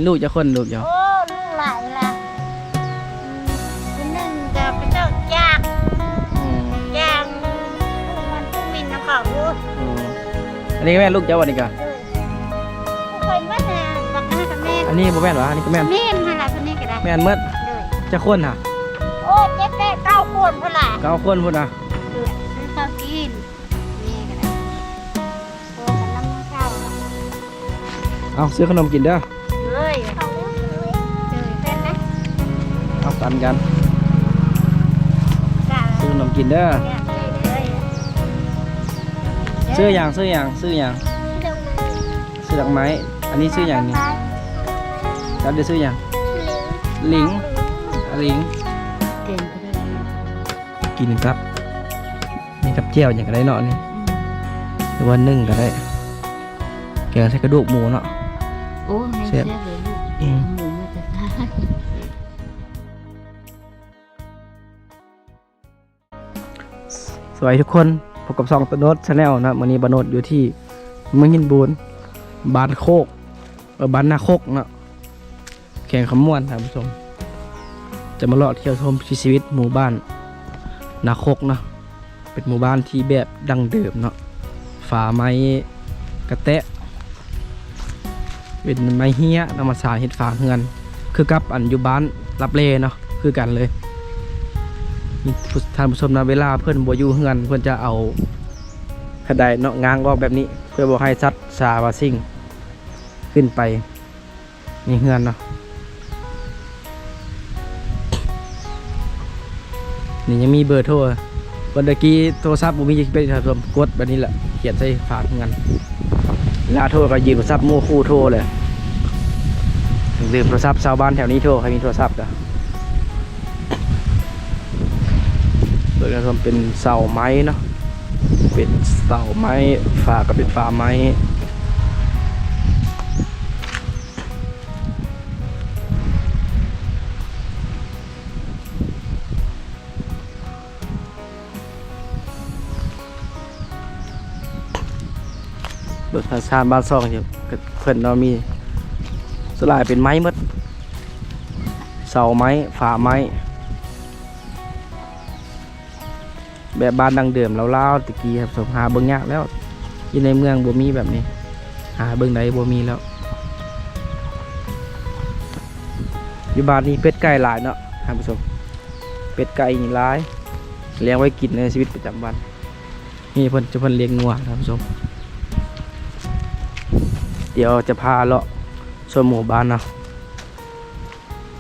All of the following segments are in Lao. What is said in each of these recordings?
ລູກຈັກຄົນ ລູກເຈົ້າ? ໂອ້ ລູກຫຼາຍລະ ອືມ ຜູ້ໜຶ່ງກໍໄປເຈົ້າຈ້າງ ອືມ ຈ້າງ ປູກມັນປູກໝິ່ນນຳເຂົາຢູ່ ອືມ ອັນນີ້ກໍແມ່ນລູກເຈົ້າ ອັນນີ້ກໍ ໂດຍ ຜູ້ຂ້ອຍໝົດນະ ບັກນັ້ນກໍແມ່ນ ອັນນີ້ບໍ່ແມ່ນຫວາ? ອັນນີ້ກໍແມ່ນ ແມ່ນຫັ້ນລະ ຜູ້ນີ້ກໍໄດ້ ແມ່ນໝົດ ໂດຍ ຈັກຄົນຫະ? ໂອ້ ເຈັດແປດເກົ້າຄົນພຸ້ນລະ ເກົ້າຄົນພຸ້ນນະ ໂດຍ ຊື້ເຂົ້າກິນ ນີ້ກໍໄດ້ ໂອ້ ກຳລັງເຂົ້າ ເອົາ ຊື້ຂະໜົມກິນເດີ ເອີຍ ເອີຍ ເປັນນະ ເອົາປັນກັນ ຈ້າ ຊື້ຂະໜົມກິນເດີ ຈ້າ ເອີຍ ຊື້ຫຍັງ? ຊື້ຫຍັງ? ຊື້ຫຍັງ? ຊື້ດອກໄມ້ ຊື້ດອກໄມ້ ອັນນີ້ຊື້ຫຍັງນີ້? ຈັບໄດ້ ຊື້ຫຍັງ? ລິງ ລິງ ລິງ ກິນກັບ ນີ້ກັບແຈ່ວຫຍັງກໍໄດ້ເນາະນີ້ ອືມ ຫຼືວ່າໜຶ້ງກໍໄດ້ ແກງໃສ່ກະດູກໝູເນາະ ໂອ້ ແຊບ ແຊບເລີຍລູກ ອືມ ໝູມາແຕ່ໃສ? ສະບາຍດີທຸກຄົນ ພົບກັບຊ່ອງ ຕະໂນດ Channel ເນາະ ມື້ນີ້ບ່າວໂນດຢູ່ທີ່ເມືອງຫີນບູນ ບ້ານໂຄກ ເອີ ບ້ານນາຄົກເນາະ ແຂວງຄຳມ່ວນ ທ່ານຜູ້ຊົມ ຈະມາເລາະທ່ຽວຊົມວິຖີຊີວິດໝູ່ບ້ານນາຄົກເນາະ ເປັນໝູ່ບ້ານທີ່ແບບດັ້ງເດີມເນາະ ຝາໄມ້ກະແຕະ ເປັນໄມ້ເຮ້ຍນຳມາສາເຮັດຝາເຮືອນ ຄືກັບອັນຢູ່ບ້ານລັບແລເນາະ ຄືກັນເລີຍ ທ່ານຜູ້ຊົມນະ ເວລາເພິ່ນບໍ່ຢູ່ເຮືອນ ເພິ່ນຈະເອົາຂະໄດເນາະ ງາງອອກແບບນີ້ ເພື່ອບໍ່ໃຫ້ສັດສາວາສິ່ງຂຶ້ນໄປ ໃນເຮືອນເນາະ ນີ້ຍັງມີເບີໂທ ເມື່ອກີ້ໂທລະສັບບໍ່ມີ ຈະເປັນ ທ່ານຜູ້ຊົມ ກົດແບບນີ້ແຫຼະ ຂຽນໃສ່ຝາເຮືອນ ເວລາໂທກໍຢືມໂທລະສັບໝູ່ຄູ່ໂທເລີຍ ລືມໂທລະສັບ ຊາວບ້ານແຖວນີ້ໂທ ໃຜມີໂທລະສັບກໍ ເບິ່ງ ທ່ານຜູ້ຊົມ ເປັນເສົາໄມ້ເນາະ ເປັນເສົາໄມ້ ຝາກໍເປັນຝາໄມ້. ເບິ່ງທາງຊານບ້ານຊ່ອງຢູ່ ເພິ່ນເນາະ ມີສ່ວນຫຼາຍເປັນໄມ້ໝົດ ເສົາໄມ້ ຝາໄມ້ ແບບບ້ານດັ້ງເດີມລາວໆແຕ່ກີ້ ທ່ານຜູ້ຊົມ ຫາເບິ່ງຍາກແລ້ວ ຢູ່ໃນເມືອງບໍ່ມີແບບນີ້ ຫາເບິ່ງໄດ້ບໍ່ມີແລ້ວ ຢູ່ບ້ານນີ້ເປັດໄກ່ຫຼາຍເນາະ ທ່ານຜູ້ຊົມ ເປັດໄກ່ນີ້ຫຼາຍ ລ້ຽງໄວ້ກິນໃນຊີວິດປະຈຳວັນ ນີ້ເພິ່ນ ເພິ່ນລ້ຽງງົວ ທ່ານຜູ້ຊົມ ດຽວຈະພາເລາະຊົມໝູ່ບ້ານເນາະ.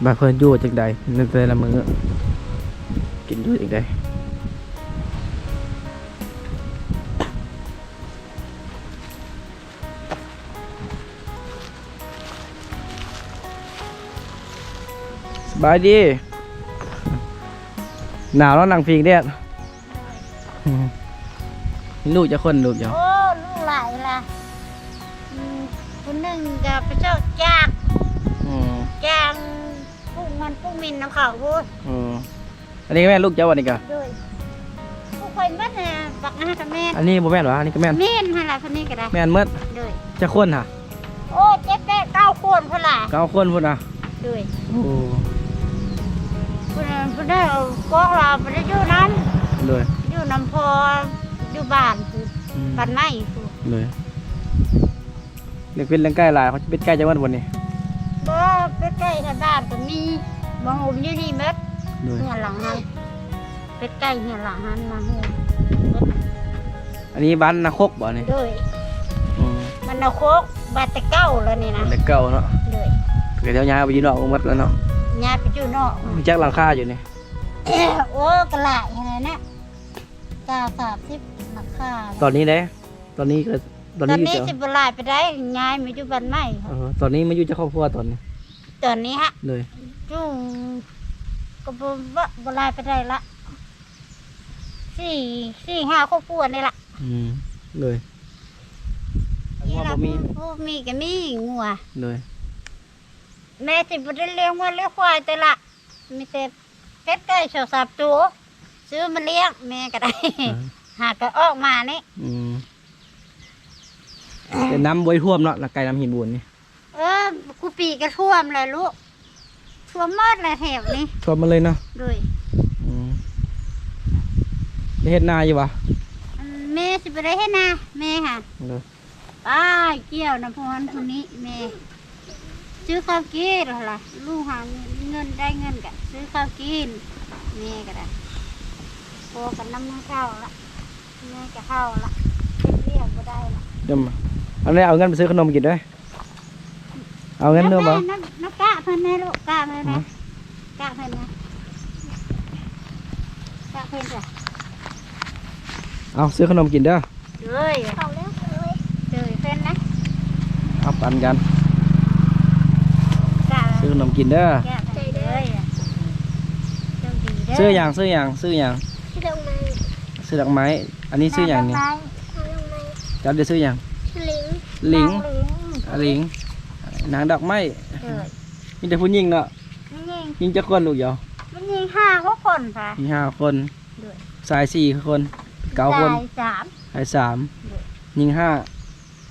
ວ່າເພິ່ນຢູ່ຈັ່ງໃດໃນແຕ່ລະມື້ ກິນຢູ່ຈັ່ງໃດ. ສະບາຍດີ. ໜາວເນາະ ນັ່ງພິງແດດ. ອືມ ມີລູກຈັກຄົນລູກເຈົ້າ? ໂອ້ ລູກຫຼາຍລະ ອືມ ຜູ້ໜຶ່ງກໍໄປເຈົ້າຈ້າງ ອືມ ຈ້າງປູກມັນປູກໝິ່ນນຳເຂົາພຸ້ນ. ເອີ ອັນນີ້ກໍແມ່ນລູກເຈົ້າ ອັນນີ້ກໍ ໂດຍ ຜູ້ຂ້ອຍໝົດນະ ບັກນັ້ນກໍແມ່ນ. ອັນນີ້ບໍ່ແມ່ນຫວາ? ອັນນີ້ກໍແມ່ນ. ແມ່ນຫັ້ນລະ ຜູ້ນີ້ກໍໄດ້ ແມ່ນໝົດ. ໂດຍ ຈັກຄົນຫະ? ໂອ້ ເຈັດແປດເກົ້າຄົນພຸ້ນລະ ເກົ້າຄົນພຸ້ນນະ. ໂດຍ ໂອ້ ຜູ້ນັ້ນ ຜູ້ນັ້ນເອົາກອງລາວໄປໄດ້ຢູ່ນັ້ນ. ໂດຍ ຢູ່ນຳພໍ່ ຢູ່ບ້ານພຸ້ນ ອືມ ບ້ານໃໝ່ພຸ້ນ. ໂດຍ ລ້ຽງເປັດລ້ຽງໄກ່ຫຼາຍ ເຂົາເປັດໄກ່ຈັກໝົດບໍ່ນີ້? ບໍ່ ເປັດໄກ່ໃນບ້ານກໍມີ ມາໂຮມຢູ່ນີ້ໝົດ. ໂດຍ ເຮືອນຫຼັງຫັ້ນ ເປັດໄກ່ເຮືອນຫຼັງຫັ້ນມາໂຮມໝົດ. ອັນນີ້ບ້ານນາຄົກບໍ່ນີ້? ໂດຍ ອືມ ບ້ານນາຄົກ ບ້ານແຕ່ເກົ່າແລ້ວນີ້ນະ ແຕ່ເກົ່າເນາະ. ໂດຍ ກໍເຈົ້າຍ້າຍໄປຢູ່ນອກໝົດແລ້ວເນາະ. ຍ້າຍໄປຢູ່ນອກ. ມີຈັກຫຼັງຄາຢູ່ນີ້? ໂອ້ ກໍຫຼາຍຫັ້ນແຫຼະນະ ເກົ້າ ສາມສິບຫຼັງຄາ. ຕອນນີ້ເດ້? ຕອນນີ້ກໍ ຕອນນີ້ ຕອນນີ້ຊິບໍ່ຫຼາຍປານໃດ ຍ້າຍມາຢູ່ບ້ານໃໝ່. ເອີ ຕອນນີ້ມາຢູ່ຈັກຄອບຄົວຕອນນີ້? ຕອນນີ້ຫະ? ໂດຍ ຢູ່ກໍບໍ່ ບໍ່ຫຼາຍປານໃດລະ ສີ່ ສີ່ຫ້າຄອບຄົວນີ້ລະ. ອືມ ໂດຍ ງົວບໍ່ມີ ຜູ້ມີກໍມີງົວ. ໂດຍ ແມ່ຊິບໍ່ໄດ້ລ້ຽງງົວລ້ຽງຄວາຍແຕ່ລະ ມີແຕ່ເປັດໄກ່ສອງສາມໂຕ ຊື້ມາລ້ຽງແມ່ກໍໄດ້. ເອີ ຫາກໍອອກມານີ້. ອືມ ແຕ່ນ້ຳບໍ່ໄດ້ຖ້ວມເນາະ ນາໄກ່ນ້ຳຫີນບູນນີ້. ເອີ ຄູ່ປີກໍຖ້ວມແຫຼະລູກ ຖ້ວມໝົດແຫຼະແຖວນີ້ ຖ້ວມໝົດເລີຍເນາະ. ໂດຍ ອືມ ໄດ້ເຮັດນາຢູ່ບໍ່? ອັນແມ່ຊິບໍ່ໄດ້ເຮັດນາ ແມ່ຫາ ໂດຍ ໄປກ່ຽວນຳຜູ້ນັ້ນຜູ້ນີ້ ແມ່ຊື້ເຂົ້າກິນຫັ້ນລະ ລູກຫາເງິນໄດ້ເງິນກະຊື້ເຂົ້າກິນ ແມ່ກໍໄດ້ ພໍກັນນຳເຂົາລະ ແມ່ກໍເຖົ້າລະ ເຮັດວຽກບໍ່ໄດ້ລະ. ດຽວ ອັນນີ້ເອົາເງິນໄປຊື້ຂະໜົມກິນເດີ້. ເອົາເງິນເດີບໍ່? ນຳ ນຳກະເພິ່ນແດ່ລູກ ກະເພິ່ນນະ ຮະ ກະເພິ່ນນະ ກະເພິ່ນຈ້ະ. ເອົາ ຊື້ຂະໜົມກິນເດີ. ໂດຍ ເອົາແລ້ວ ໂດຍ ເພິ່ນນະ ເອົາປັນກັນ ກະ ຊື້ຂະໜົມກິນເດີ ກະເພິ່ນເດີ. ໂຊກດີເດີ ຊື້ຫຍັງ? ຊື້ຫຍັງ? ຊື້ຫຍັງ? ຊື້ດອກໄມ້ ຊື້ດອກໄມ້. ອັນນີ້ຊື່ຫຍັງນີ້? ດອກໄມ້ ດອກໄມ້. ເຈົ້າໄດ້ຊື່ຫຍັງ? ລິງ ລິງ ນາງລິງ ອາ ລິງ ນາງດອກໄມ້. ເອີ ມີແຕ່ຜູ້ຍິງເນາະ ຜູ້ຍິງ. ຍິງຈັກຄົນລູກເຈົ້າ? ຜູ້ຍິງຫ້າຫົກຄົນ ມີຫ້າຄົນ. ໂດຍ ຊາຍສີ່ຄົນ ເປັນເກົ້າຄົນ. ຊາຍສາມ ຊາຍສາມ. ໂດຍ ຍິງຫ້າ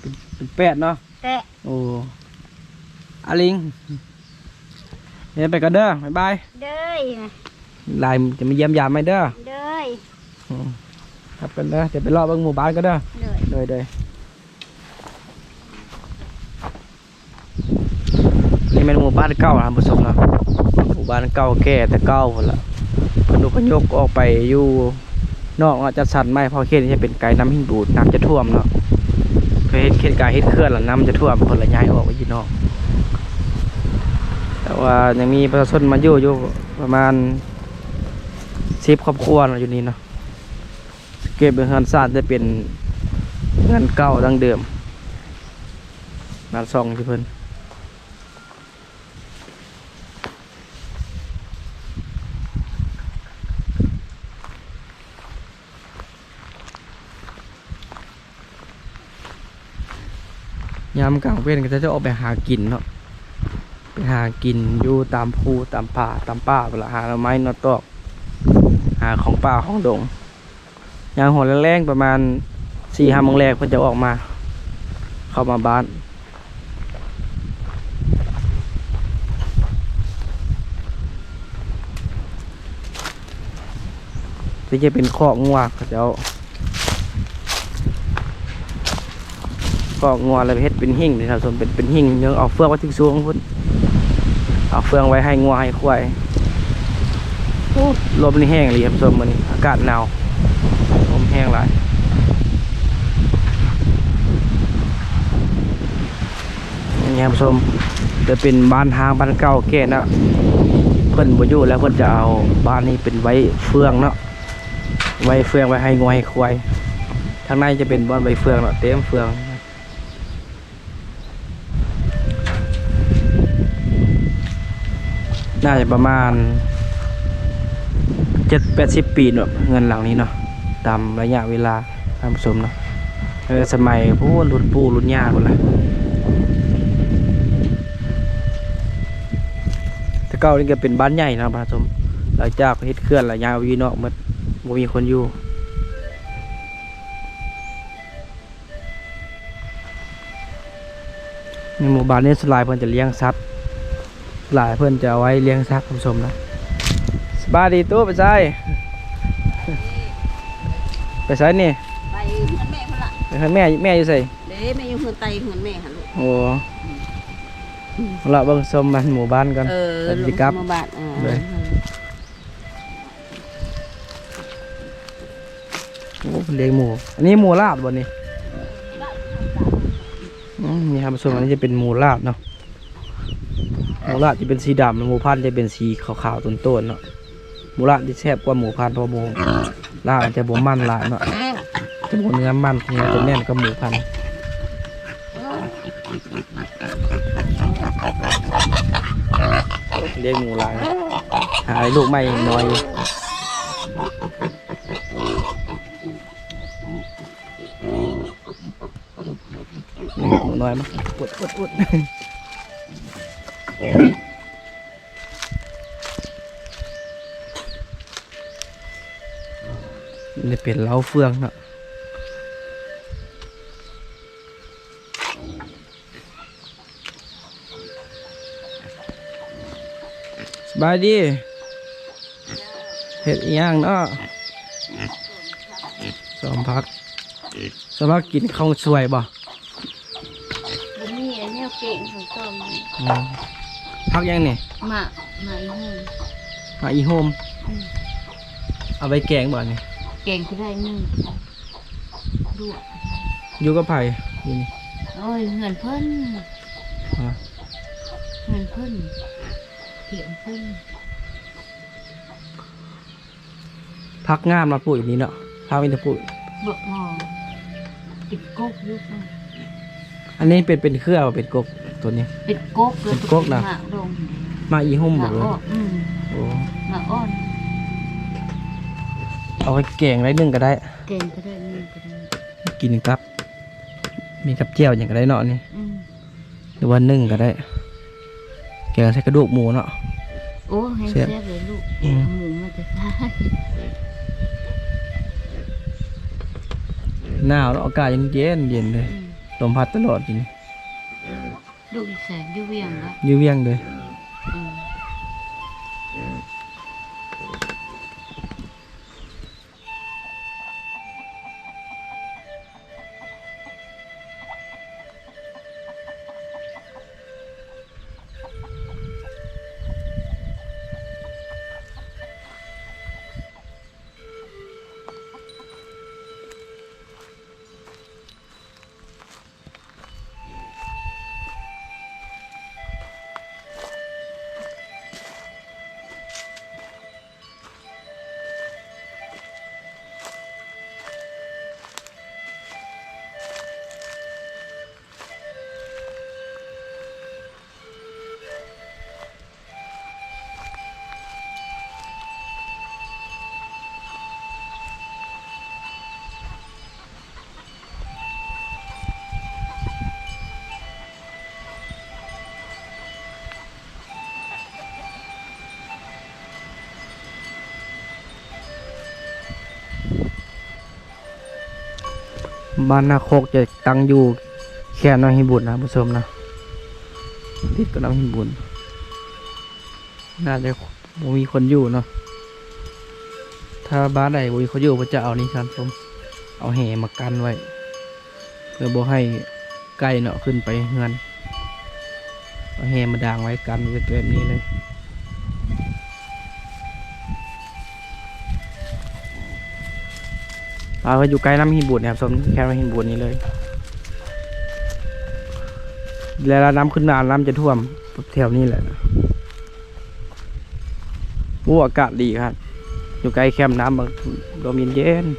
ເປັນ ເປັນແປດເນາະ. ແປດ. ໂອ້ ອາ ລິງ ເດີ ໄປກ່ອນເດີ ບາຍບາຍ. ໂດຍ ຫຼາຍຈະມາຢ້ຽມຢາມໃໝ່ເດີ. ໂດຍ ອືມ ກັບກັນເດີ ຈະໄປເລາະເບິ່ງໝູ່ບ້ານກ່ອນເດີ. ໂດຍ ໂດຍ ໂດຍ. ນີ້ແມ່ນໝູ່ບ້ານເກົ່ານະທ່ານຜູ້ຊົມເນາະ ໝູ່ບ້ານເກົ່າແກ່ແຕ່ເກົ່າພຸ້ນລະ ເພິ່ນອົບພະຍົບອອກໄປຢູ່ ນອກເນາະ ຈັດສັນໃໝ່ ເພາະເຂດນີ້ຈະເປັນໄກນ້ຳຫິນບູນ ນ້ຳຈະຖ້ວມເນາະ ເຂົາເຮັດ ເຮັດການເຮັດເຂື່ອນລະນ້ຳຈະຖ້ວມ ເພິ່ນລະຍ້າຍອອກໄປຢູ່ນອກ. ແຕ່ວ່າຍັງມີປະຊາຊົນມາຢູ່ຢູ່ປະມານສິບຄອບຄົວເນາະ ຢູ່ນີ້ເນາະ. ສັງເກດເບິ່ງເຮືອນຊານຈະເປັນເຮືອນເກົ່າດັ້ງເດີມ ມາສ່ອງທີ່ເພິ່ນ. ຍາມກາງເວັນກໍຈະອອກໄປຫາກິນເນາະ ໄປຫາກິນຢູ່ຕາມພູຕາມປ່າ ຕາມປ່າພຸ້ນລະ ຫາໜໍ່ໄມ້ໜໍ່ຕອກ ຫາຂອງປ່າຂອງດົງ. ຍາມຫົວແລງໆ ປະມານສີ່ຫ້າໂມງແລງ ເພິ່ນຈະອອກມາ ເຂົ້າມາບ້ານ. ນີ້ຈະເປັນຄອກງົວເຂົາເຈົ້າ ຄອກງົວແລ້ວເຮັດເປັນຫິ້ງນີ້ທ່ານຜູ້ຊົມ ເປັນ ເປັນຫິ້ງ ຍັງເອົາເຟືອງໄວ້ສູງໆພຸ້ນ ເອົາເຟືອງໄວ້ໃຫ້ງົວໃຫ້ຄວາຍ. ໂອ້ ລົມນີ້ແຮງອີ່ຫຼີທ່ານຜູ້ຊົມ ມື້ນີ້ອາກາດໜາວ ລົມແຮງຫຼາຍ. ນີ້ທ່ານຜູ້ຊົມ ຈະເປັນບ້ານຮ້າງ ບ້ານເກົ່າແກ່ເນາະ ເພິ່ນບໍ່ຢູ່ແລ້ວ ເພິ່ນຈະເອົາບ້ານນີ້ເປັນໄວ້ເຟືອງເນາະ ໄວ້ເຟືອງ ໄວ້ໃຫ້ງົວໃຫ້ຄວາຍ. ທາງໃນຈະເປັນບ່ອນໄວ້ເຟືອງເນາະ ເຕັມເຟືອງ. ໜ້າຈະປະມານເຈັດແປດສິບປີເນາະ ເຮືອນຫຼັງນີ້ເນາະ ຕາມໄລຍະເວລາທ່ານຜູ້ຊົມເນາະ. ເອີ ສະໄໝພຸ້ນ ລຸ້ນປູ່ລຸ້ນຍ່າພຸ້ນລະ. ແຕ່ເກົ່ານີ້ກໍເປັນບ້ານໃຫຍ່ເນາະທ່ານຜູ້ຊົມ ຫຼັງຈາກເຮັດເຂື່ອນແລ້ວ ຍ້າຍອອກໄປຢູ່ນອກໝົດ ບໍ່ມີຄົນຢູ່. ໃນໝູ່ບ້ານນີ້ສ່ວນຫຼາຍເພິ່ນຈະລ້ຽງສັດ ຫຼາຍເພິ່ນຈະເອົາໄວ້ລ້ຽງສັດທ່ານຜູ້ຊົມນະ. ສະບາຍດີຕູ້ ໄປໃສ? ໄປໃສນີ້? ໄປເຮືອນແມ່ພຸ້ນລະ. ໄປເຮືອນແມ່ ແມ່ຢູ່ໃສ? ເດ້ ແມ່ຢູ່ເຮືອນໃຕ້ເຮືອນແມ່ຫັ້ນລູກ. ໂອ້ ເລາະເບິ່ງຊົມໝູ່ບ້ານກ່ອນ ເອີ ແລ້ວຊິກັບ ເລາະເບິ່ງຊົມໝູ່ບ້ານ ເອີ ໂດຍ. ໂອ້ ເປັນລ້ຽງໝູ ອັນນີ້ໝູລາດບໍ່ນີ້? ອືມ ນີ້ທ່ານຜູ້ຊົມ ອັນນີ້ຈະເປັນໝູລາດເນາະ ໝູລາດຈະເປັນສີດຳ ໝູພັນຈະເປັນສີຂາວໆ ໂຕນໆ ເນາະ. ໝູລາດຈະແຊບກວ່າໝູພັນ ເພາະໝູລາດມັນຈະບໍ່ມັນຫຼາຍເນາະ ຈະບໍ່ເນື້ອມັນ ເນື້ອຈະແໜ້ນກວ່າໝູພັນ. ລ້ຽງໝູຫຼາຍ ຫາລູກໃໝ່ນ້ອຍຢູ່. ນີ້ໝູນ້ອຍມາ ອຸດ ອຸດ ອຸດ. ນີ້ເປັນເລົ້າເຟືອງເນາະ. ບາຍດີ. ເຮັດອີ່ຫຍັງເນາະ? ສອມຜັກ. ສອມຜັກກິນເຂົ້າສວຍບໍ່? ບໍ່ມີແນວແກງຂອງຕ້ອມນີ້. ອືມ ຜັກຫຍັງນີ້? ໝາກ ໝາກອີ່ໂຮມ. ໝາກອີ່ໂຮມ. ອືມ ເອົາໄປແກງບໍ່ນີ້? ແກງກໍໄດ້ ໜຶ້ງ ລວກ. ຢູ່ກັບໃຜຢູ່ນີ້? ໂອ້ຍ ເຮືອນເພິ່ນ. ຮະ? ເຮືອນເພິ່ນ ຖຽງເພິ່ນ. ຜັກງາມເນາະ ປູກຢູ່ນີ້ເນາະ. ຜັກມີແຕ່ປູກ ບໍ່ພໍ ເປັນກົກຢູ່. ອັນນີ້ເປັນ ເປັນເຄືອບໍ່ ເປັນກົກໂຕນີ້? ເປັນກົກ. ເປັນກົກນະ ໝາກດົງ ໝາກອີ່ຮຸ່ມບໍ່? ອືມ ໂອ້ ໝາກອ່ອນ. ເອົາໄປແກງໄດ້ ໜຶ້ງກໍໄດ້. ແກງກໍໄດ້ ໜຶ້ງກໍໄດ້ ກິນກັບ ມີກັບແຈ່ວຫຍັງກໍໄດ້ເນາະນີ້. ອືມ ຫຼືວ່າໜຶ້ງກໍໄດ້ ແກງໃສ່ກະດູກໝູເນາະ. ໂອ້ ແຮງແຊບ ແຊບເລີຍລູກ. ອືມ ເອົາໝູມາແຕ່ໃສ? ໜາວເນາະ ອາກາດເຢັນໆເລີຍ. ອືມ ລົມພັດຕະຫຼອດຢູ່ນີ້. ລູກຢູ່ໃສ? ຢູ່ວຽງບໍ? ຢູ່ວຽງເດ້. ອືມ ບ້ານນາຄົກຈະຕັ້ງຢູ່ແຄມນ້ຳຫິນບຸນນະ ທ່ານຜູ້ຊົມນະ ຕິດກັບນ້ຳຫິນບຸນ. ໜ້າຈະບໍ່ມີຄົນຢູ່ເນາະ. ຖ້າບ້ານໃດບໍ່ມີຄົນຢູ່ ເພິ່ນຈະເອົານີ້ ທ່ານຜູ້ຊົມ ເອົາແຫມາກັ້ນໄວ້ ເພື່ອບໍ່ໃຫ້ໄກ່ເນາະຂຶ້ນໄປເຮືອນ. ເອົາແຫມາດາງໄວ້ ກັນໄວ້ແບບນີ້ເລີຍ. ອ່າ ເພິ່ນຢູ່ໃກ້ນ້ຳຫິນບຸນນະ ທ່ານຜູ້ຊົມ ແຄມນ້ຳຫິນບຸນນີ້ເລີຍ. ເວລານ້ຳຂຶ້ນມາ ນ້ຳຈະຖ້ວມແຖວນີ້ແຫຼະ. ໂອ້ ອາກາດດີຄັກ ຢູ່ໃກ້ແຄມນ້ຳ ລົມເຢັນໆ.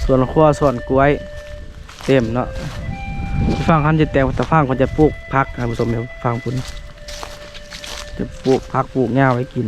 ສວນຂົ້ວ ສວນກ້ວຍ ເຕັມເນາະ. ຝັ່ງຫັ້ນຈະແຕ່ ແຕ່ຝັ່ງເພິ່ນຈະປູກຜັກ ທ່ານຜູ້ຊົມ ຢູ່ຝັ່ງພຸ້ນ ຈະປູກຜັກປູກຫຍ້າໄວ້ກິນ.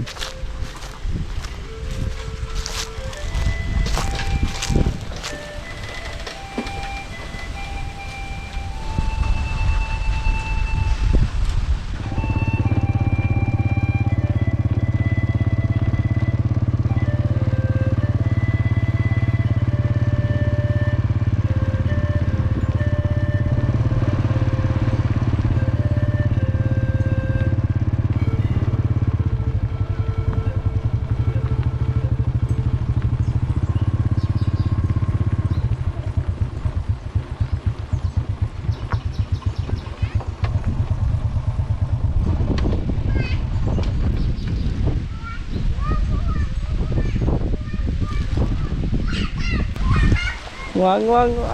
ງົວ ງົວ ງົວ.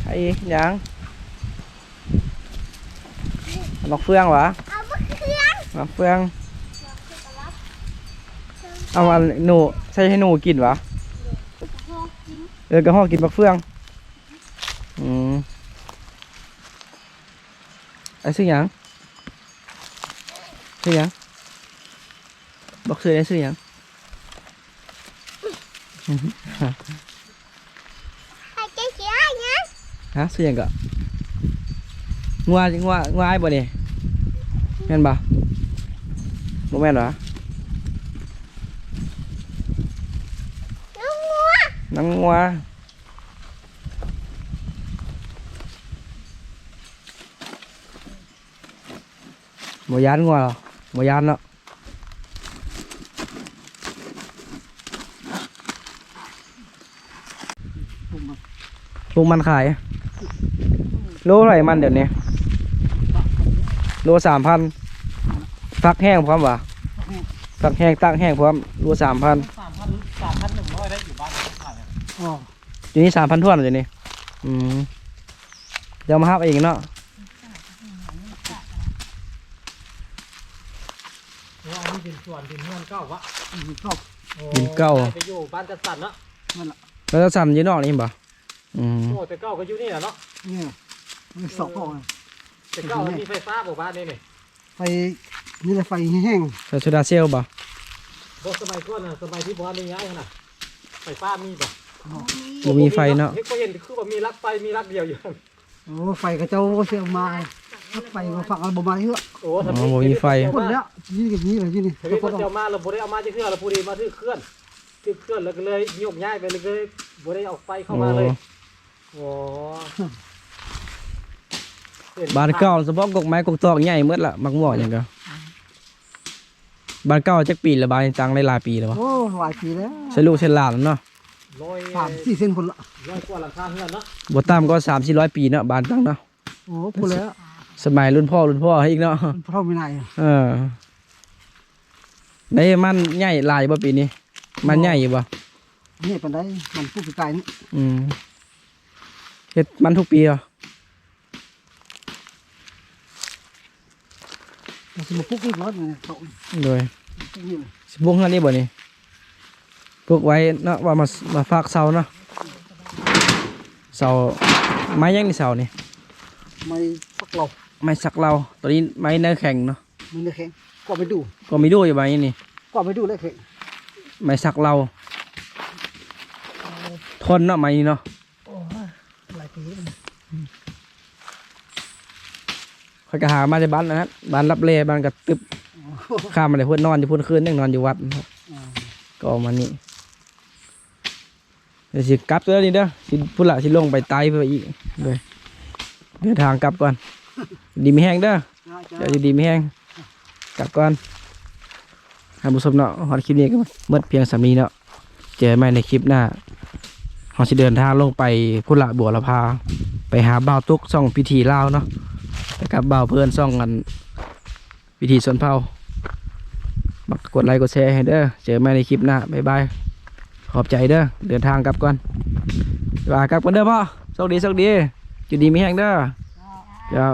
ໃຜຫຍັງ? ເອົາໝາກເຟືອງຫວາ? ເອົາໝາກເຟືອງ ໝາກເຟືອງ. ເອົາອັນໜູ ໃສ່ໃຫ້ໜູກິນຫວາ? ເອີ ກະຮອກກິນໝາກເຟືອງ. ອືມ ອ້າຍຊື່ຫຍັງ? ຊື່ຫຍັງ? ບອກຊື່ແດ່ ຊື່ຫຍັງ? ໃຫ້ເຈົ້າຊິໃຫ້ຫຍັງ? ຮະ ຊື່ຫຍັງເກາະ? ງົວ ງົວ ງົວອ້າຍບໍ່ນີ້? ແມ່ນບໍ່? ບໍ່ແມ່ນຫວາ? ນ້ອງງົວ ນ້ອງງົວ. ບໍ່ຢ້ານງົວ ບໍ່ຢ້ານເນາະ. ປູກມັນຂາຍ ໂລເທົ່າໃດມັນດຽວນີ້? ໂລສາມພັນ. ຝັກແຫ້ງພ້ອມຫວາ? ຝັກແຫ້ງ ຕາກແຫ້ງພ້ອມ ໂລສາມພັນ. ສາມພັນ ສາມພັນໜຶ່ງຮ້ອຍໄດ້ຢູ່ບ້ານຂາຍ. ອໍ ຢູ່ນີ້ສາມພັນຖ້ວນຢູ່ນີ້. ອືມ ເຈົ້າມາຮັບເອງເນາະ. ເພາະວ່າມັນເປັນສວນດິນເຮືອນເກົ່າວະ? ດິນເກົ່າ ໂອ້ ດິນເກົ່າ ໄປຢູ່ບ້ານຈັດສັນເນາະ. ນັ້ນລະ ບ້ານຈັດສັນຢູ່ນອກນີ້ບໍ່? ອືມ ໂອ້ ແຕ່ເກົ່າກໍຢູ່ນີ້ລະເນາະ. ນີ້ ນີ້ສອກເຂົ້າ ແຕ່ເກົ່າມັນມີໄຟຟ້າບໍ່ບ້ານນີ້ນີ້? ໄຟ ມີແຕ່ໄຟແຫ້ງ. ໃຊ້ໂຊລາເຊວບໍ່? ບໍ່ ສະໄໝກ່ອນນະ ສະໄໝທີ່ບໍ່ທັນໄດ້ຍ້າຍຫັ້ນນະ ໄຟຟ້າມີບໍ່? ບໍ່ມີ ບໍ່ມີໄຟເນາະ. ເຫັນ ເຫັນຄືວ່າມີຫຼັກໄຟ ມີຫຼັກດຽວຢູ່. ໂອ້ ໄຟເຂົາເຈົ້າຊິເອົາມາ ໄຟມາຝັງແລ້ວບໍ່ມາເທື່ອ. ໂອ້ ອໍ ບໍ່ມີໄຟ ພຸ້ນແລ້ວ ນີ້ກໍມີແລ້ວຢູ່ນີ້. ເຂົາເຈົ້າມາແລ້ວບໍ່ໄດ້ເອົາມາຈັກເທື່ອ ແລ້ວຜູ້ໃດມາຖືກເຄື່ອນ ຖືກເຄື່ອນແລ້ວກໍເລີຍຍົກຍ້າຍໄປ ແລ້ວກໍເລີຍບໍ່ໄດ້ເອົາໄຟເຂົ້າມາເລີຍ. ໂອ້ ໂອ້ ບ້ານເກົ່າສະເພາະກົກໄມ້ກົກຕອກໃຫຍ່ໝົດລະ ໝາກໝວກຫຍັງກໍ. ບ້ານເກົ່າຈັກປີລະ? ບ້ານນີ້ຕັ້ງໄດ້ຫຼາຍປີແລ້ວບໍ່? ໂອ້ ຫຼາຍປີແລ້ວ ໃສ່ລູກໃສ່ຫຼານເນາະ. ຮ້ອຍ ສາມສີ່ເຊັນພຸ້ນລະ ຮ້ອຍກວ່າຫຼັງຄາເຮືອນເນາະ. ບໍ່ຕ່ຳກໍສາມສີ່ຮ້ອຍປີເນາະ ບ້ານຕັ້ງເນາະ. ໂອ້ ພຸ້ນແຫຼະ ສະໄໝລຸ້ນພໍ່ລຸ້ນພໍ່ອີກເນາະ ລຸ້ນພໍ່ແມ່ນາຍ. ເອີ ໄດ້ມັນໃຫຍ່ຫຼາຍບໍ່ປີນີ້? ມັນໃຫຍ່ຢູ່ບໍ່? ໃຫຍ່ປານໃດ? ມັນປູກປີກາຍນີ້. ອືມ ເຮັດມັນທຸກປີບໍ່? ມັນຊິມາປຸກອີກເນາະ ເຂົາ ໂດຍ ປຸກນີ້ ຊິປຸກເຮືອນນີ້ບໍ່ນີ້? ປຸກໄວ້ເນາະ ວ່າມາ ມາຝາກເຊົ່າເນາະ. ເຊົ່າ ໄມ້ຫຍັງນີ້ເຊົ່ານີ້? ໄມ້ສັກເຫຼົ່າ ໄມ້ສັກເຫຼົ່າ. ໂຕນີ້ໄມ້ເນື້ອແຂງເນາະ ໄມ້ເນື້ອແຂງ. ກໍໄປດູ ກໍມີດູຢູ່ໃບນີ້ ກໍໄປດູແລ້ວແຂງ ໄມ້ສັກເຫຼົ່າ. ໂອ້ ທົນເນາະໄມ້ນີ້ເນາະ. ໂອ້ຍ ຫຼາຍປີແລ້ວ. ຂ້ອຍກໍຫາມາແຕ່ບ້ານອັນນັ້ນ ບ້ານລັບແລ ບ້ານກະຕຶບ. ໂອ້ ຂ້າມມາແຕ່ພຸ້ນ ນອນຢູ່ພຸ້ນຄືນໜຶ່ງ ນອນຢູ່ວັດ. ອໍ ກໍເອົາມານີ້ ດຽວຊິກັບເດີນີ້ເດີ ຊິພຸ້ນລະ ຊິລົງໄປໃຕ້ເພິ່ນອີກ. ໂດຍ ເດີນທາງກັບກ່ອນ ດີມີແຮງເດີ. ເຈົ້າ ເຈົ້າ ເຈົ້າຢູ່ດີມີແຮງ ກັບກ່ອນ. ທ່ານຜູ້ຊົມເນາະ ຮອດຄລິບນີ້ກໍໝົດພຽງສ່ຳນີ້ເນາະ. ເຈີໃໝ່ໃນຄລິບໜ້າ ເຮົາຊິເດີນທາງລົງໄປພຸ້ນລະ ບົວລະພາ ໄປຫາບ່າວຕຸກຊ່ອງພິທີລາວເນາະ ໄປກັບບ່າວເພື່ອນຊ່ອງອັນ ວິຖີຊົນເຜົ່າ. ມັກກົດໄລກົດແຊໃຫ້ເດີ. ເຈີໃໝ່ໃນຄລິບໜ້າ. ບາຍບາຍ. ຂອບໃຈເດີ. ເດີນທາງກັບກ່ອນ. ລາກັບກ່ອນເດີພໍ່. ໂຊກດີ ໂຊກດີ. ຢູ່ດີມີແຮງເດີ. ເຈົ້າ.